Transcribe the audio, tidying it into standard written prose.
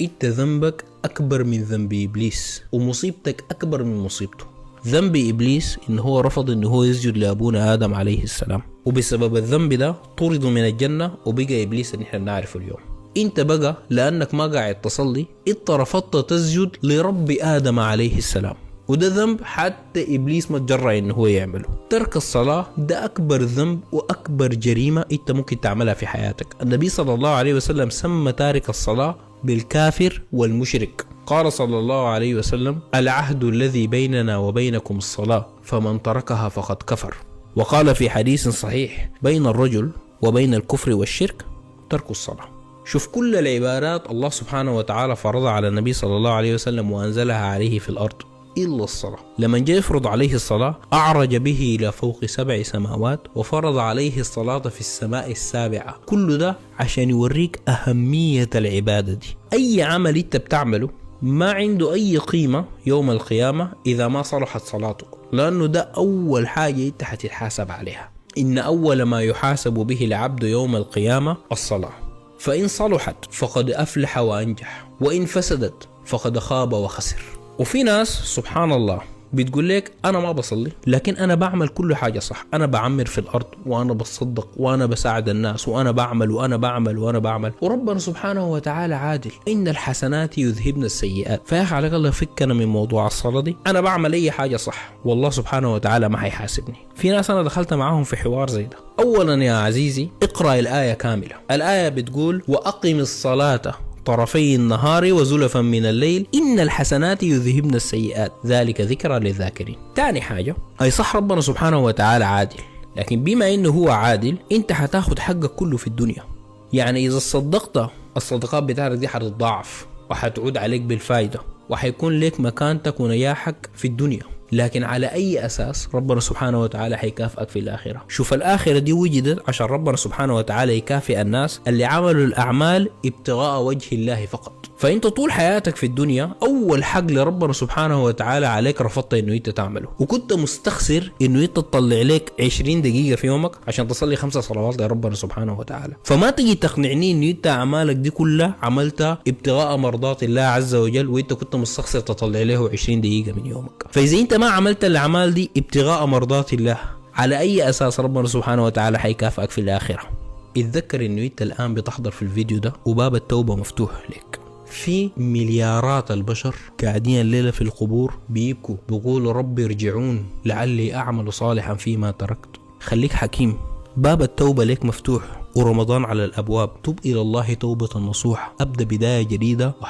انت ذنبك اكبر من ذنب ابليس، ومصيبتك اكبر من مصيبته. ذنب ابليس ان هو رفض ان هو يسجد لابونا ادم عليه السلام، وبسبب الذنب ده طرد من الجنة وبقى ابليس اللي احنا بنعرفه اليوم. انت بقى لانك ما قاعد تصلي انت رفضت تسجد لرب ادم عليه السلام، وده ذنب حتى ابليس ما تجرأ انه هو يعمله. ترك الصلاة ده اكبر ذنب واكبر جريمة انت ممكن تعملها في حياتك. النبي صلى الله عليه وسلم سمى تارك الصلاة بالكافر والمشرك. قال صلى الله عليه وسلم: العهد الذي بيننا وبينكم الصلاة، فمن تركها فقد كفر. وقال في حديث صحيح: بين الرجل وبين الكفر والشرك ترك الصلاة. شوف كل العبادات الله سبحانه وتعالى فرضها على النبي صلى الله عليه وسلم وأنزلها عليه في الأرض إلا الصلاة. لما جاء يفرض عليه الصلاة أعرج به إلى فوق 7 سماوات وفرض عليه الصلاة في السماء السابعة. كل ده عشان يوريك أهمية العبادة دي. أي عمل أنت بتعمله ما عنده أي قيمة يوم القيامة إذا ما صلحت صلاتك، لأنه ده أول حاجة أنت حتتحاسب عليها. إن أول ما يحاسب به العبد يوم القيامة الصلاة، فإن صلحت فقد أفلح وأنجح، وإن فسدت فقد خاب وخسر. وفي ناس سبحان الله بتقول لك أنا ما بصلي لكن أنا بعمل كل حاجة صح، أنا بعمر في الأرض وأنا بتصدق وأنا بساعد الناس وأنا بعمل وأنا بعمل وأنا بعمل، وربنا سبحانه وتعالى عادل، إن الحسنات يذهبن السيئات. فيا أخي عليك الله فكنا من موضوع الصلاة دي، أنا بعمل أي حاجة صح والله سبحانه وتعالى ما حيحاسبني. في ناس أنا دخلت معاهم في حوار زي ده. أولا يا عزيزي اقرأ الآية كاملة. الآية بتقول: وأقم الصلاة طرفي النهار وزلفا من الليل إن الحسنات يذهبن السيئات ذلك ذكرى للذاكرين. تاني حاجة، أي صح ربنا سبحانه وتعالى عادل، لكن بما إنه هو عادل أنت هتاخد حقك كله في الدنيا. يعني إذا صدقت الصدقات بتاعتك دي حتتضاعف وحتعود عليك بالفايدة وحيكون لك مكانتك ونجاحك في الدنيا، لكن على أي أساس ربنا سبحانه وتعالى حيكافئك في الآخرة؟ شوف الآخرة دي وجدت عشان ربنا سبحانه وتعالى يكافئ الناس اللي عملوا الأعمال ابتغاء وجه الله فقط. فأنت طول حياتك في الدنيا أول حق لربنا سبحانه وتعالى عليك رفضت إنه أنت تعمله، وكنت مستخسر إنه أنت تطلع لك 20 دقيقة في يومك عشان تصلي 5 صلوات لربنا سبحانه وتعالى. فما تجي تقنعني إنه أنت أعمالك دي كلها عملتها ابتغاء مرضات الله عز وجل وأنت كنت مستخسر تطلع له 20 دقيقة من يومك. فإذا أنت ما عملت الأعمال دي ابتغاء مرضات الله، على أي أساس ربنا سبحانه وتعالى حيكافئك في الآخرة؟ اتذكر إنه أنت الآن بتحضر في الفيديو ده وباب التوبة مفتوح لك. في مليارات البشر قاعدين الليلة في القبور بيبكوا بيقولوا ربي ارجعون لعلي أعمل صالحا فيما تركت. خليك حكيم، باب التوبة لك مفتوح ورمضان على الأبواب. تب إلى الله توبة نصوحة، أبدأ بداية جديدة.